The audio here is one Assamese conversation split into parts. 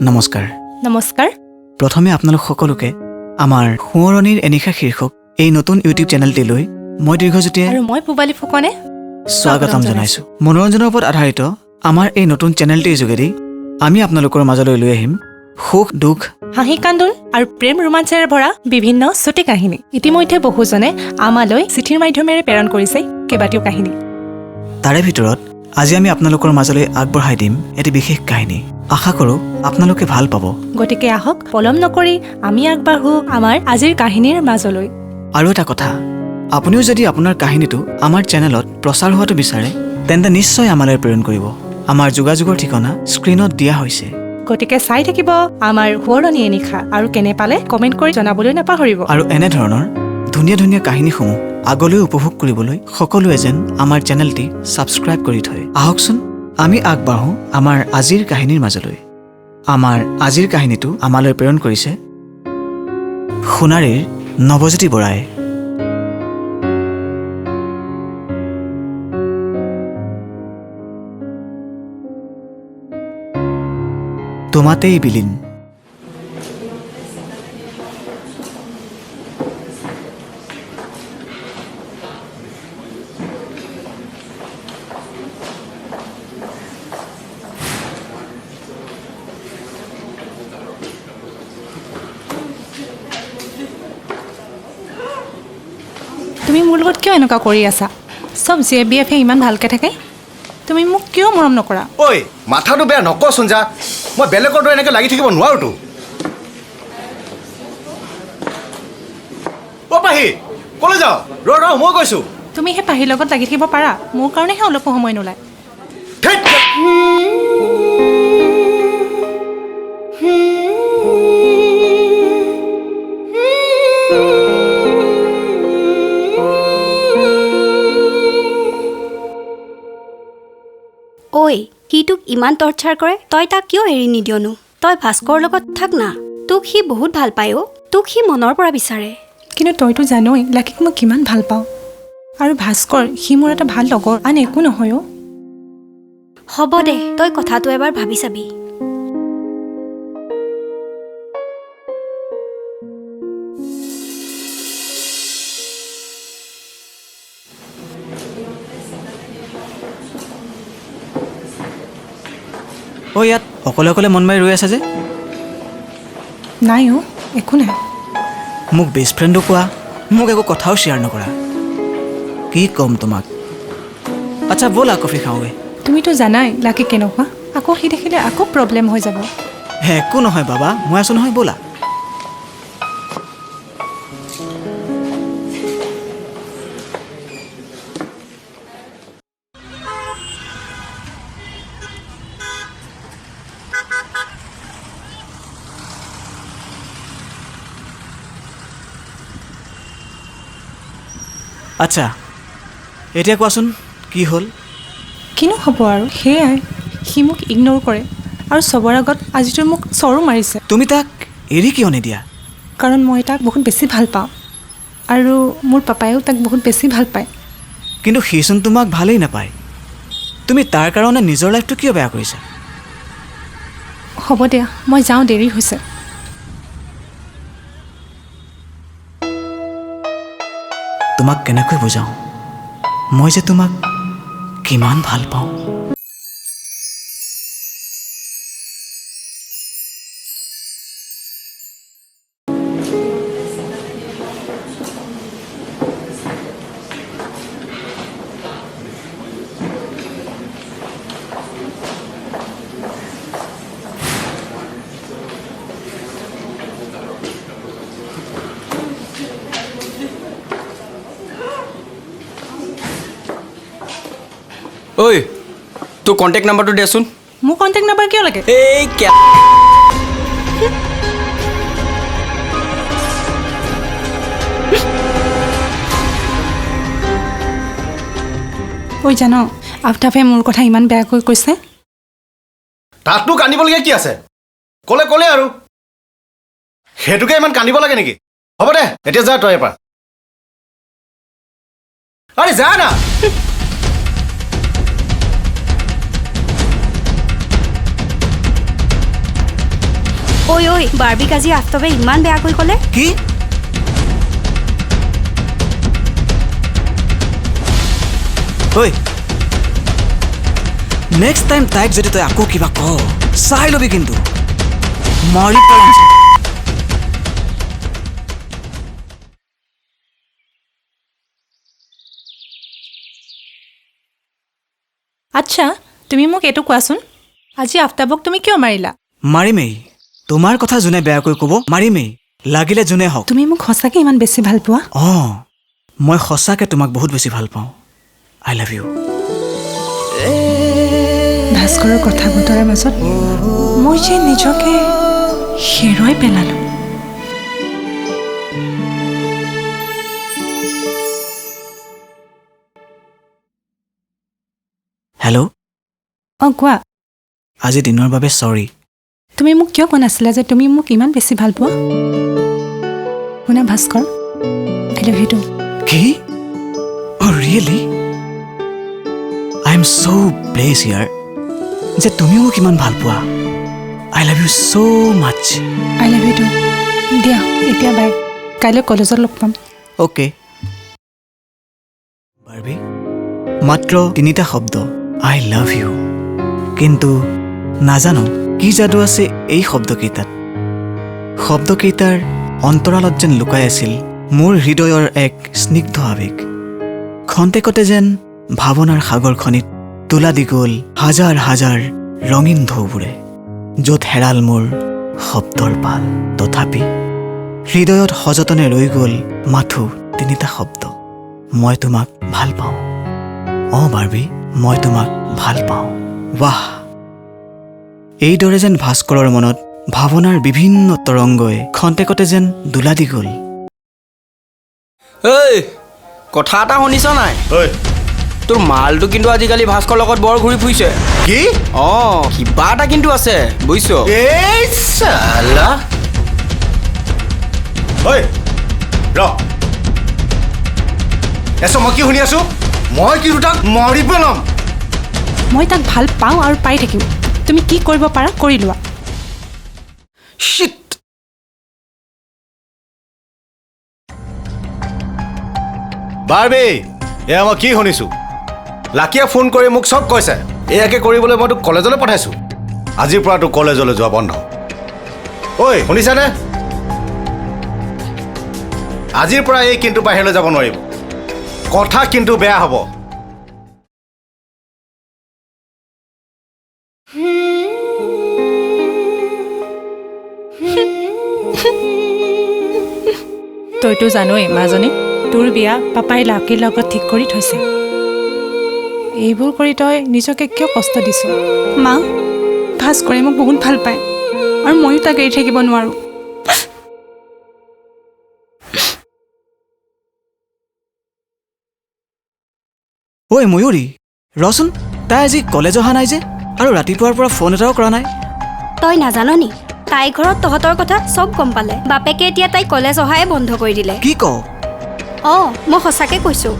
নমস্কাৰ। নমস্কাৰ। প্ৰথমে আপোনালোক সকলোকে আমাৰ সোঁৱৰণীৰ এনিশা শীৰ্ষক এই নতুন ইউটিউব চেনেলটিলৈ মই দীৰ্ঘজ্যোতিয়ে আৰু মই পূবালী ফুকনে স্বাগতম জনাইছোঁ। মনোৰঞ্জনৰ ওপৰত আধাৰিত আমাৰ এই নতুন চেনেলটিৰ যোগেদি আমি আপোনালোকৰ মাজলৈ লৈ আহিম সুখ দুখ, হাঁহি কান্দোন আৰু প্ৰেম ৰোমাঞ্চেৰে ভৰা বিভিন্ন চুটি কাহিনী। ইতিমধ্যে বহুজনে আমালৈ চিঠিৰ মাধ্যমেৰে প্ৰেৰণ কৰিছে কেইবাটিও কাহিনী। তাৰে ভিতৰত আজি আমি আপোনালোকৰ মাজলৈ আগবঢ়াই দিম এটি বিশেষ কাহিনী। আশা কৰোঁ আপোনালোকে ভাল পাব। গতিকে আহক, পলম নকৰি আমি আগবাঢ়ো আমাৰ আজিৰ কাহিনীৰ মাজলৈ। আৰু এটা কথা, আপুনিও যদি আপোনাৰ কাহিনীটো আমাৰ চেনেলত প্ৰচাৰ হোৱাটো বিচাৰে, তেন্তে নিশ্চয় আমালৈ প্ৰেৰণ কৰিব। আমাৰ যোগাযোগৰ ঠিকনা স্ক্ৰীণত দিয়া হৈছে। গতিকে চাই থাকিব আমাৰ সোঁৱৰণী এনিশা আৰু কেনে পালে কমেণ্ট কৰি জনাবলৈ নাপাহৰিব। আৰু এনেধৰণৰ ধুনীয়া ধুনীয়া কাহিনীসমূহ আগলৈ উপভোগ কৰিবলৈ সকলোৱে যেন আমাৰ চেনেলটি ছাবস্ক্ৰাইব কৰি থয়। আহকচোন, আমি আগবাঢ়োঁ আমাৰ আজিৰ কাহিনীৰ মাজলৈ। আমাৰ আজিৰ কাহিনীটো আমালৈ প্ৰেৰণ কৰিছে সোণাৰীৰ নৱজ্যোতি বৰাই। তোমাতেই বিলীন। তুমি মোৰ লগত কিয় এনেকুৱা কৰি আছা? চব জে বি এফে ইমান ভালকৈ থাকে, তুমি মোক কিয় মৰম নকৰা? ঐ, মাথাটো বেয়া নকচোন, যা। মই বেলেগৰ দৰে এনেকৈ লাগি থাকিব নোৱাৰোতো। অ পাহি, ক'লৈ যাওঁ? ৰ ৰ, মই গৈছোঁ। তুমি সেই পাহিৰ লগত লাগি থাকিব পাৰা, মোৰ কাৰণেহে অলপো সময় নোলায়। ধেৎ! ঐ, সি তোক ইমান টৰ্চাৰ কৰে, তই তাক কিয় এৰি নিদিয়নো? তই ভাস্কৰৰ লগত থাক না, তোক সি বহুত ভাল পায় অ', তোক সি মনৰ পৰা বিচাৰে। কিন্তু তইতো জানই লাকিক মই কিমান ভাল পাওঁ। আৰু ভাস্কৰ সি মোৰ এটা ভাল লগৰ, আন একো নহয় অ'। হ'ব দে, তই কথাটো এবাৰ ভাবি চাবি। অ, ইয়াত অকলে অকলে মন মাৰি ৰৈ আছা যে? নাই অ', একো নাই। মোক বেষ্ট ফ্ৰেণ্ডো কোৱা, মোক একো কথাও শ্বেয়াৰ নকৰা, কি ক'ম তোমাক? আচ্ছা ব'লা, কফি খাওঁগৈ। তুমিতো জানাই লাকি কেনেকুৱা, আকৌ সি দেখিলে আকৌ প্ৰব্লেম হৈ যাব। একো নহয় বাবা, মই আছোঁ নহয়, ব'লা। আচ্ছা এতিয়া কোৱাচোন কি হ'ল? কিনো হ'ব আৰু, সেয়াই সি মোক ইগন'ৰ কৰে আৰু চবৰ আগত আজিতো মোক চৰো মাৰিছে। তুমি তাক এৰি কিয় নিদিয়া? কাৰণ মই তাক বহুত বেছি ভাল পাওঁ আৰু মোৰ পাপায়েও তাক বহুত বেছি ভাল পায়। কিন্তু সিচোন তোমাক ভালেই নাপায়। তুমি তাৰ কাৰণে নিজৰ লাইফটো কিয় বেয়া কৰিছা? হ'ব দিয়া, মই যাওঁ, দেৰি হৈছে। তোমাক কেনেকৈ বুজাওঁ মই যে তোমাক কিমান ভাল পাওঁ। ঐ, তোৰ কণ্টেক্ট নাম্বাৰটো দেচোন। মোৰ কণ্টেক্ট নাম্বাৰ কিয় লাগে? এই ঐ জান, আফতাফে মোৰ কথা ইমান বেয়াকৈ কৈছে। তাতনো কান্দিবলগীয়া কি আছে? ক'লে ক'লে আৰু সেইটোকে ইমান কান্দিব লাগে নেকি? হ'ব দে, এতিয়া যা তই এপাৰ। আৰে যা না। ঐ ঐ, বাৰ্বিক আজি আফতাবে ইমান বেয়াকৈ ক'লে। কি? ঐ, নেক্সট টাইম তাইক যদি তই আকৌ কিবা ক, চাই ল'বি কিন্তু, মাৰি পেলাম। আচ্ছা, তুমি মোক এইটো কোৱাচোন, আজি আফতাবক তুমি কিয় মাৰিলা? মাৰিমেই। তোমাৰ কথা যোনে বেয়াকৈ ক'ব মাৰিমেই, লাগিলে যোনে হওক। তুমি মোক সঁচাকৈ ইমান বেছি ভাল পোৱা? অঁ, মই সঁচাকৈ তোমাক বহুত বেছি ভাল পাওঁ। I love you. ভাস্কৰৰ কথা বতৰাৰ মাজত মই যে নিজকে হেৰুৱাই পেলালোঁ। হেল্ল'। অঁ কোৱা। আজি দিনৰ বাবে চৰি। তুমি মোক কিয় কোৱা নাছিলা যে তুমি মোক ইমান বেছি ভাল পোৱা? শুনা Bhaskar, I love you two. কি? Oh really? I am so bless ইয়াৰ যে তুমিও মোক ইমান ভাল পোৱা। I love you so much. I love you too. দিয়া এতিয়া বাই, কাইলৈ কলেজত লগ পাম। অ'কে। বাৰ্বি, মাত্ৰ তিনিটা শব্দ, I love you. কিন্তু নাজানো কি যাদু আছে এই শব্দকেইটাত। শব্দকেইটাৰ অন্তৰালত যেন লুকাই আছিল মোৰ হৃদয়ৰ এক স্নিগ্ধ আৱেগ। খন্তেকতে যেন ভাৱনাৰ সাগৰখনিত তোলা দি গ'ল হাজাৰ হাজাৰ ৰঙীন ঢৌবোৰে, য'ত হেৰাল মোৰ শব্দৰ পাল। তথাপি হৃদয়ত সযতনে ৰৈ গ'ল মাথো তিনিটা শব্দ, মই তোমাক ভাল পাওঁ। অঁ বাৰ্বি, মই তোমাক ভাল পাওঁ। ৱাহ, এইদৰে যেন ভাস্কৰৰ মনত ভাৱনাৰ বিভিন্ন তৰংগই খন্তেকতে যেন দোলা দি গ'ল। ঐ, কথা এটা শুনিছ নাই? ঐ, তোৰ মালটো কিন্তু আজিকালি ভাস্কৰ লগত বৰ ঘূৰি ফুৰিছে। কি? অঁ, কিবা এটা কিন্তু আছে বুজিছ। এই চালা। ঐ ৰ, এছ মই কি শুনি আছো? মই কিন্তু তাক মাৰি পেলাম। মই তাক ভাল পাওঁ আৰু পাই থাকিম। তুমি কি কৰিব পাৰা কৰি লোৱা। শ্বিট। বাৰ্বি, এয়া মই কি শুনিছোঁ? লাকিয়ে ফোন কৰি মোক চব কৈছে। এয়াকে কৰিবলৈ মই তোক কলেজলৈ পঠাইছোঁ। আজিৰ পৰা তোক কলেজলৈ যোৱা বন্ধ। ঐ শুনিছানে? আজিৰ পৰা এই কিন্তু বাহিৰলৈ যাব নোৱাৰিব। কথা কিন্তু বেয়া হ'ব। তইতো জানোৱেই মাজনী, তোৰ বিয়া পাপাই লাকিৰ লগত ঠিক কৰি থৈছে। এইবোৰ কৰি তই নিজকে কিয় কষ্ট দিছ? মা, ভাস্কৰে মোক বহুত ভাল পায় আৰু ময়ো তাক এৰি থাকিব নোৱাৰোঁ। ঐ ময়ূৰী, ৰচোন, তাই আজি কলেজ অহা নাই যে, আৰু ৰাতিপুৱাৰ পৰা ফোন এটাও কৰা নাই। তই নাজান নি? তাই ঘৰত তহঁতৰ কথা চব গম পালে। বাপেকে এতিয়া তাই কলেজ অহাই বন্ধ কৰি দিলে। কি কওঁ? অঁ, মই সঁচাকৈ কৈছোঁ।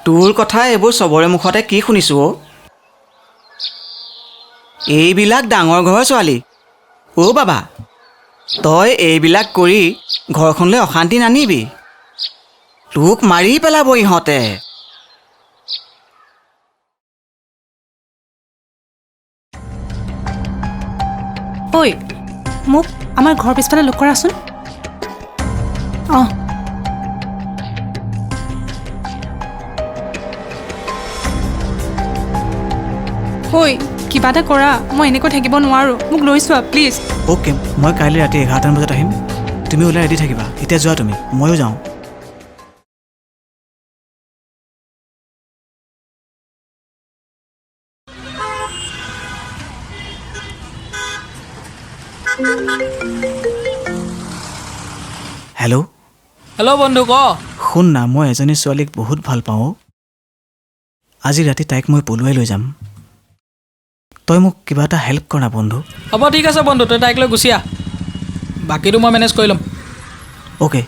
তোৰ কথা এইবোৰ চবৰে মুখতে কি শুনিছোঁ অ'? এইবিলাক ডাঙৰ ঘৰৰ ছোৱালী। অ' বাবা, তই এইবিলাক কৰি ঘৰখনলৈ অশান্তি নানিবি, তোক মাৰি পেলাব ইহঁতে। ঐ, মোক আমাৰ ঘৰ পিছফালে লগ কৰাচোন। অঁ, ঐ কিবা এটা কৰা, মই এনেকৈ থাকিব নোৱাৰোঁ, মোক লৈ চোৱা প্লিজ। অ'কে, মই কাইলৈ ৰাতি 11টামান বজাত আহিম, তুমি ওলাই ৰেডি থাকিবা। এতিয়া যোৱা তুমি, ময়ো যাওঁ। হেল্ল'। হেল্ল' বন্ধু, ক। শুন না, মই এজনী ছোৱালীক বহুত ভাল পাওঁ। আজি ৰাতি তাইক মই পলুৱাই লৈ যাম। তই মোক কিবা এটা হেল্প কৰ না বন্ধু। হ'ব ঠিক আছে বন্ধু, তই তাইক লৈ গুচি আহ, বাকীটো মই মেনেজ কৰি ল'ম। অ'কে।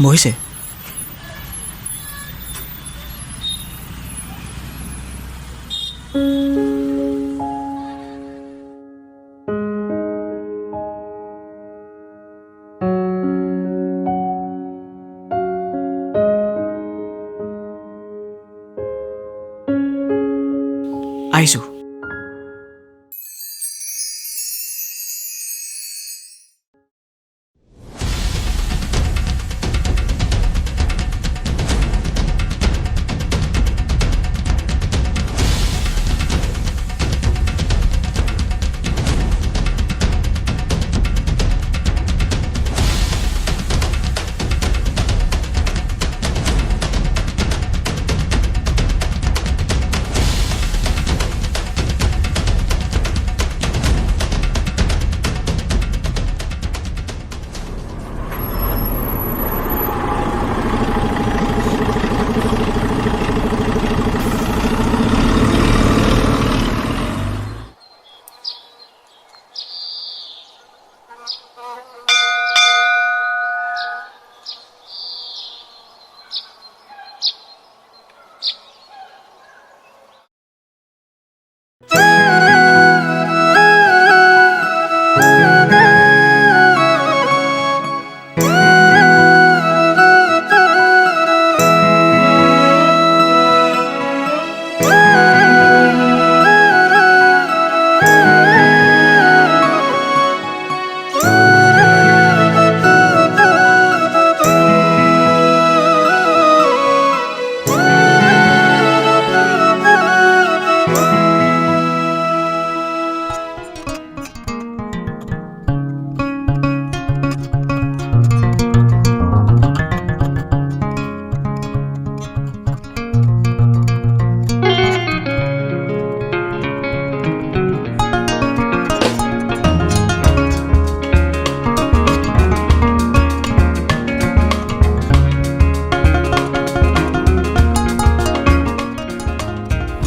বহিছে। আহিছোঁ।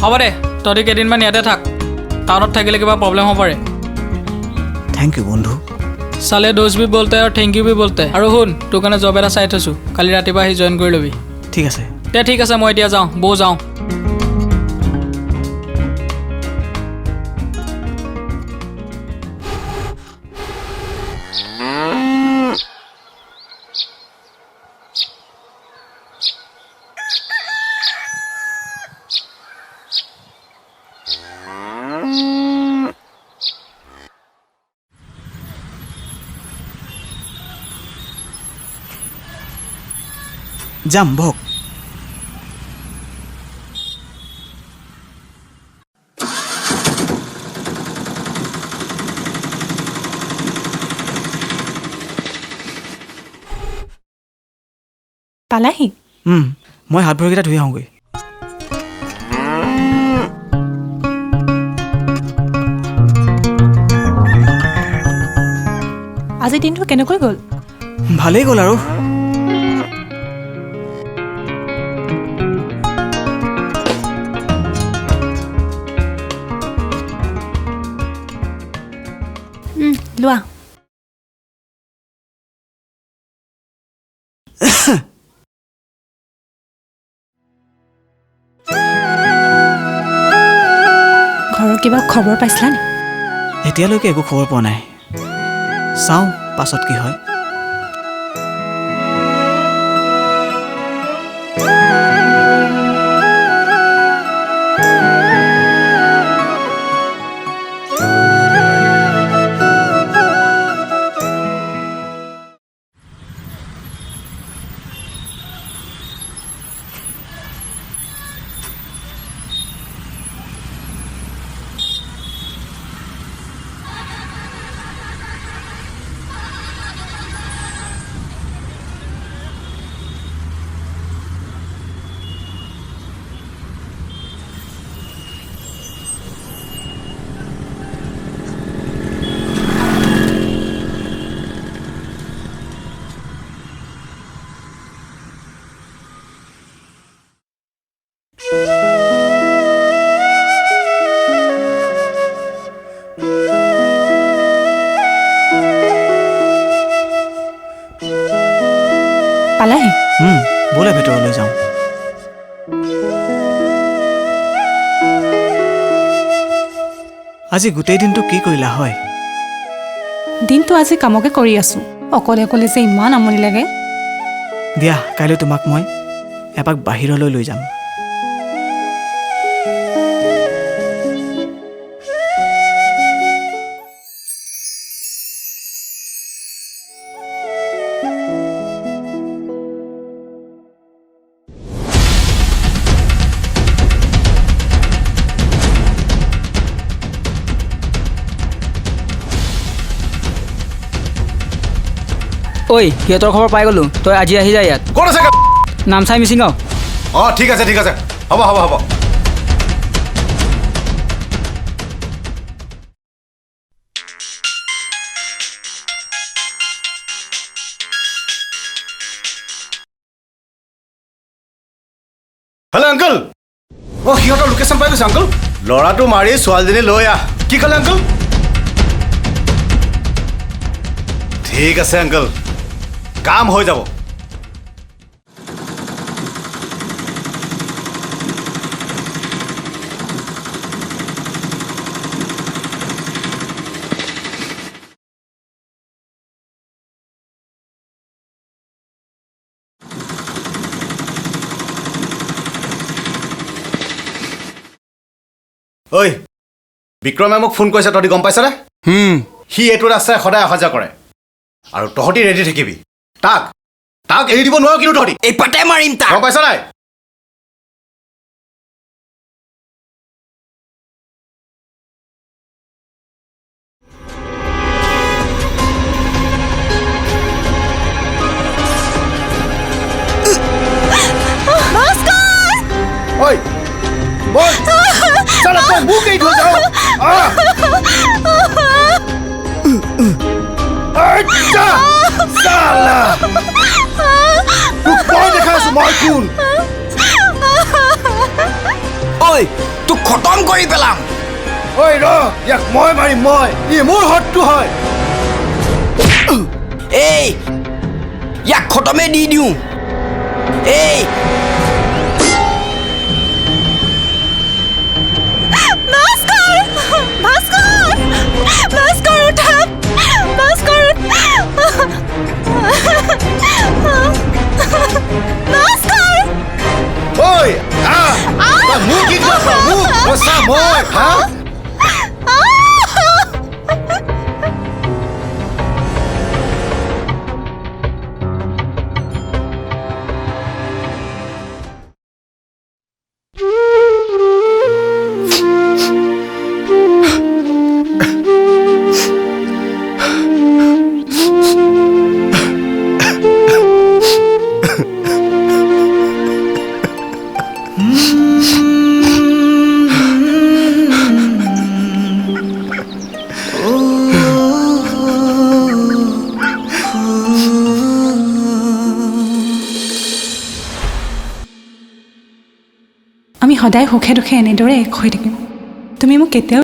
হ'ব দে, তহঁতি কেইদিনমান ইয়াতে থাক, টাউনত থাকিলে কিবা প্ৰব্লেম হ'ব পাৰে। Thank U বন্ধু। চালে দোষ বি বলতে আৰু thank U B বলতে। আৰু শুন, তোৰ কাৰণে জব এটা চাই থৈছোঁ, কালি ৰাতিপুৱা আহি জইন কৰি ল'বি। ঠিক আছে। দে ঠিক আছে, মই এতিয়া যাওঁ, বৌ যাওঁ। যাম, বহক। পালাহি? মই হাত ভৰিকেইটা ধুই আহোঁগৈ। আজি দিনটো কেনেকৈ গ'ল? ভালেই গ'ল আৰু। লোৱা। ঘৰৰ কিবা খবৰ পাইছিলা নি? এতিয়ালৈকে একো খবৰ পোৱা নাই, চাওঁ পাছত কি হয়। পালাহি? ব'লা ভিতৰলৈ যাওঁ। আজি গোটেই দিনটো কি কৰিলা হয়? দিনটো আজি কামকে কৰি আছো, অকলে অকলে যে ইমান আমনি লাগে। দিয়া, কাইলৈ তোমাক মই এপাক বাহিৰলৈ লৈ যাম। ঐ, সিহঁতৰ খবৰ পাই গ'লোঁ, তই আজি আহি যা ইয়াত। ক'ত আছে? নামচাই মিচিং গাঁও। অঁ ঠিক আছে, ঠিক আছে, হ'ব হ'ব হ'ব। হেল্ল' আংকল, অঁ সিহঁতৰ লোকেশ্যন পাই গৈছে আংকল। ল'ৰাটো মাৰি ছোৱালীজনী লৈ আহ। কি ক'লে আংকল? ঠিক আছে আংকল, কাম হৈ যাব। ঐ, বিক্ৰমে মোক ফোন কৰিছে, তহঁতি গম পাইছনে? সি এইটো ৰাস্তাই সদায় অহা যোৱা কৰে, আৰু তহঁতি ৰেডি থাকিবি। তাক তাক এৰি দিব নোৱাৰ কিন্তু তহঁতি। এই পাতে মাৰিম তাক, গম পাইছ নাই? ঐ বল, চালা তই মোক এৰি থৈ যাওঁ। চালা তোক মই দেখাই আছো মই কোন। ঐ, তোক খতম কৰি পেলাম। ঐ ৰ, ইয়াক মই মাৰিম, মই। ই মোৰ শত্ৰু হয়। এই ইয়াক খতমে দি দিওঁ। এই ভাস্কৰ, উঠা, ভাস্কৰ, ভাস্কৰ। ঐ আহ, মোক কি কৰিছ? মোক সঁচা মই হা? আমি সদায় সুখে দুখে এনেদৰে এক হৈ থাকিম। তুমি মোক কেতিয়াও